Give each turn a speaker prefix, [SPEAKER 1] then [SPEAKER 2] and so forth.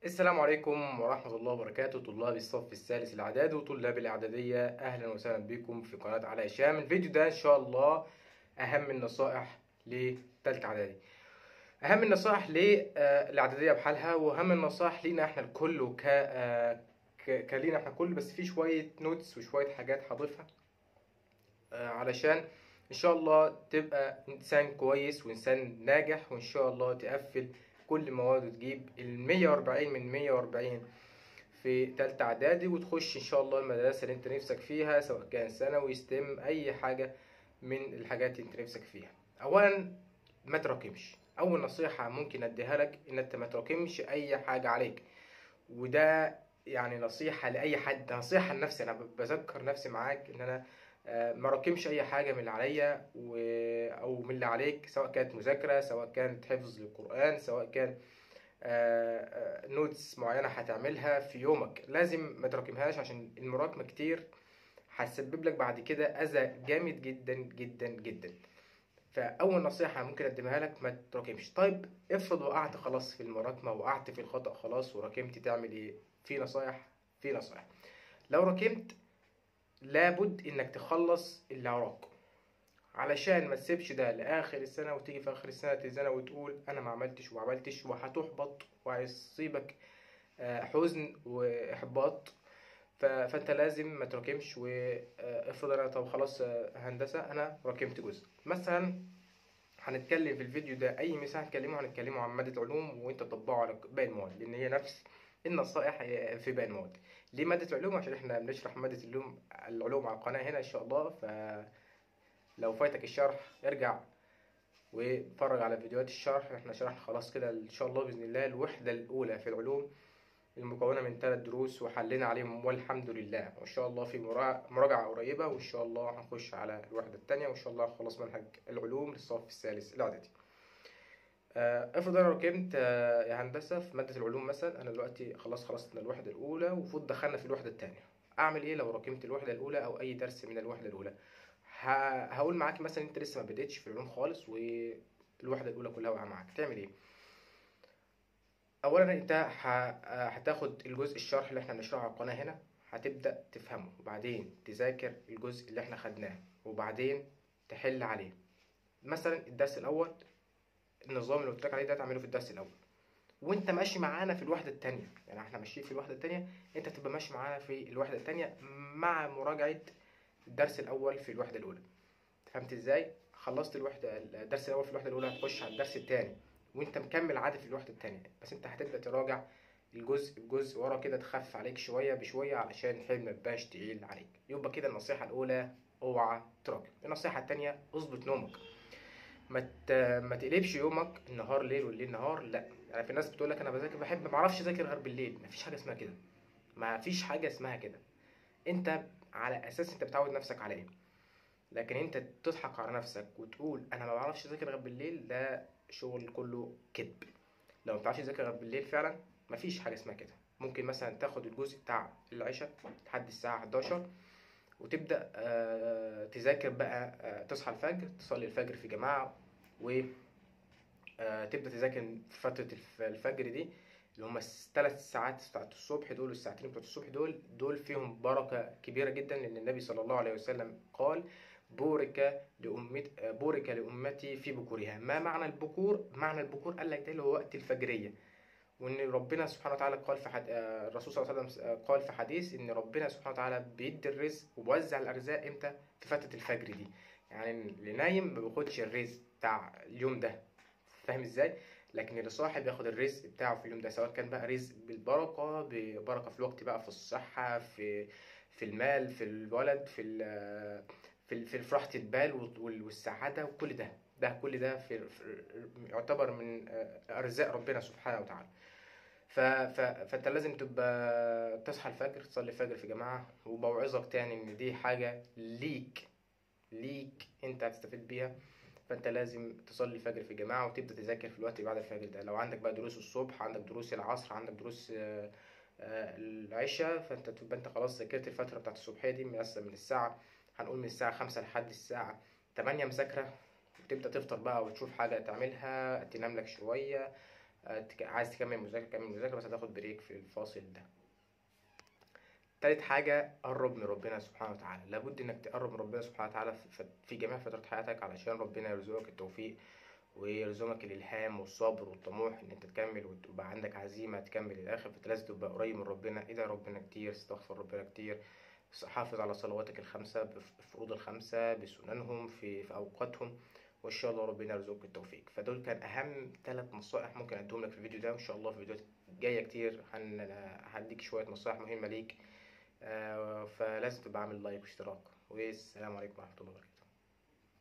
[SPEAKER 1] السلام عليكم ورحمة الله وبركاته، طلاب الصف الثالث الإعدادي وطلاب الإعدادية، أهلا وسهلا بكم في قناة علاء هشام. الفيديو ده إن شاء الله أهم النصائح لتالتة إعدادي، أهم النصائح للإعدادية بحالها، وأهم النصائح لينا إحنا الكل كلينا إحنا الكل، بس في شوية notes وشوية حاجات هضيفها علشان إن شاء الله تبقى إنسان كويس وإنسان ناجح، وإن شاء الله تقفل كل مواد وتجيب ال 140 من 140 في تالتة إعدادي، وتخش إن شاء الله المدرسة اللي أنت نفسك فيها، سواء كان ثانوي STEM أي حاجة من الحاجات اللي أنت نفسك فيها. أولا ما تراكمش. أول نصيحة ممكن أديها لك إن أنت ما تراكمش أي حاجة عليك، وده يعني نصيحة لأي حد، نصيحة لنفسي، أنا بذكر نفسي معاك إن أنا ما راكمش اي حاجة من اللي عليا او من اللي عليك، سواء كانت مذاكرة، سواء كانت حفظ للقران، سواء كان notes معينة هتعملها في يومك، لازم ما تراكمهاش، عشان المراكمه كتير هتسبب لك بعد كده اذى جامد جدا جدا جدا. فاول نصيحة ممكن اقدمها لك ما تراكمش. طيب افرض وقعت خلاص في المراكمه، وقعت في الخطا خلاص وراكمت، تعمل ايه؟ في نصايح، في نصايح. لو راكمت لابد انك تخلص اللي وراك، علشان ما تسيبش ده لاخر السنة وتيجي في اخر السنة تزنق وتقول انا ما عملتش وما عملتش، وهتحبط وهيصيبك حزن واحباط. فانت لازم ما تراكمش. وافرض انا طب خلاص هندسة انا راكمت جزء مثلا، هنتكلم في الفيديو ده اي مثال هنتكلمه عن مادة علوم، وانت تطبقه على باقي المواد، لان هي نفس النصائح في باقي المواد. ليه مادة العلوم؟ عشان احنا بنشرح مادة العلوم على القناة هنا ان شاء الله، فلو فاتك الشرح ارجع واتفرج على فيديوهات الشرح، احنا شرحنا خلاص كده ان شاء الله بإذن الله الوحدة الأولى في العلوم المكونة من 3 دروس وحلينا عليهم والحمد لله، وان شاء الله في مراجعة قريبة، وان شاء الله هنخش على الوحدة الثانية، وان شاء الله هنخلص منهج العلوم للصف الثالث الإعدادي. افرض انا ركبت يا هندسة في مادة العلوم مثلا، انا دلوقتي خلاص خلصنا الوحدة الاولى وفوت دخلنا في الوحدة الثانية، اعمل ايه لو ركبت الوحدة الاولى او اي درس من الوحدة الاولى؟ هقول معاك مثلا انت لسه ما بديتش في العلوم خالص والوحدة الاولى كلها واقعه معاك، تعمل ايه؟ اولا انت هتاخد الجزء الشرح اللي احنا بنشرحه على القناة هنا، هتبدا تفهمه، وبعدين تذاكر الجزء اللي احنا خدناه، وبعدين تحل عليه. مثلا الدرس الاول النظام اللي قلت لك عليه ده تعمله في الدرس الاول، وانت ماشي معانا في الوحدة الثانية، يعني احنا ماشيين في الوحدة الثانية، انت تبقى ماشي معانا في الوحدة الثانية مع مراجعه الدرس الاول في الوحدة الاولى. فهمت ازاي؟ خلصت الوحدة الدرس الاول في الوحدة الاولى، هتخش على الدرس الثاني وانت مكمل عادي في الوحدة الثانية، بس انت هتبدا تراجع الجزء بجزء ورا كده، تخف عليك شوية بشوية علشان الحمل ما يبقاش تقيل عليك. يبقى كده النصيحة الاولى اوعى تراجع. النصيحة الثانية اظبط نومك، ما تقلبش يومك النهار ليل والليل نهار، لا. يعني في ناس بتقول لك انا بذاكر بحب ما اعرفش اذاكر غير بالليل، مفيش حاجة اسمها كده، مفيش حاجة اسمها كده. انت على اساس انت بتعود نفسك على ايه، لكن انت تضحك على نفسك وتقول انا ما بعرفش اذاكر غير بالليل، ده شغل كله كذب. لو ما بتعرفش تذاكر غير بالليل فعلا مفيش حاجة اسمها كده. ممكن مثلا تاخد الجزء بتاع العشاء لحد الساعة 11 وتبدا تذاكر بقى، تصحى الفجر تصلي الفجر في جماعة، وتبدا تذاكر في فترة الفجر دي اللي هم 3 ساعات بتاعت الصبح دول، والساعتين بتوع الصبح دول فيهم بركة كبيرة جدا، لان النبي صلى الله عليه وسلم قال بورك لامتي في بكورها. ما معنى البكور؟ معنى البكور قال لك ده اللي هو وقت الفجريه، وان ربنا سبحانه وتعالى قال في الرسول صلى الله عليه وسلم قال في حديث ان ربنا سبحانه وتعالى بيدي الرزق وبيوزع الارزاق امتى؟ في فترة الفجر دي. يعني اللي نايم ما بياخدش الرزق بتاع اليوم ده، فاهم ازاي؟ لكن اللي صاحي بياخد الرزق بتاعه في اليوم ده، سواء كان بقى رزق بالبركة، ببركة في الوقت بقى، في الصحة، في المال، في الولد، في راحة البال والسعادة، وكل ده كل ده في يعتبر من ارزاق ربنا سبحانه وتعالى. فانت لازم تبقى تصحى الفجر، تصلي الفجر في جماعة. وبوعظك تاني ان دي حاجة ليك انت هتستفيد بيها، فانت لازم تصلي الفجر في جماعة وتبدا تذاكر في الوقت بعد الفجر ده. لو عندك بقى دروس الصبح، عندك دروس العصر، عندك دروس العشاء، فانت تبقى انت خلاص ذاكرت الفترة بتاعت الصبحية دي، مثلا من الساعة هنقول من الساعة 5 لحد الساعة 8 مذاكرة، وتبدا تفطر بقى وتشوف حاجة تعملها، تنام لك شوية، عايز تكمل مذاكرة كمل مذاكرة، بس هتاخد break في الفاصل ده. تالت حاجة، قرب من ربنا سبحانه وتعالى. لابد انك تقرب من ربنا سبحانه وتعالى في جميع فترات حياتك، علشان ربنا يرزقك التوفيق ويرزقك الإلهام والصبر والطموح ان انت تكمل وتبقى عندك عزيمة تكمل للآخر. فانت لازم تبقى قريب من ربنا، ادعي ربنا كتير، استغفر ربنا كتير، حافظ على صلواتك الخمسة بالفروض الخمسة بسننهم في أوقاتهم، وإن شاء الله ربنا يرزقك التوفيق. فدول كان أهم 3 نصائح ممكن أديهم لك في الفيديو ده، وإن شاء الله في فيديوهات جاية كتير هديك شوية نصائح مهمة ليك. فلازم تبقى عامل لايك واشتراك، والسلام عليكم ورحمة الله وبركاته.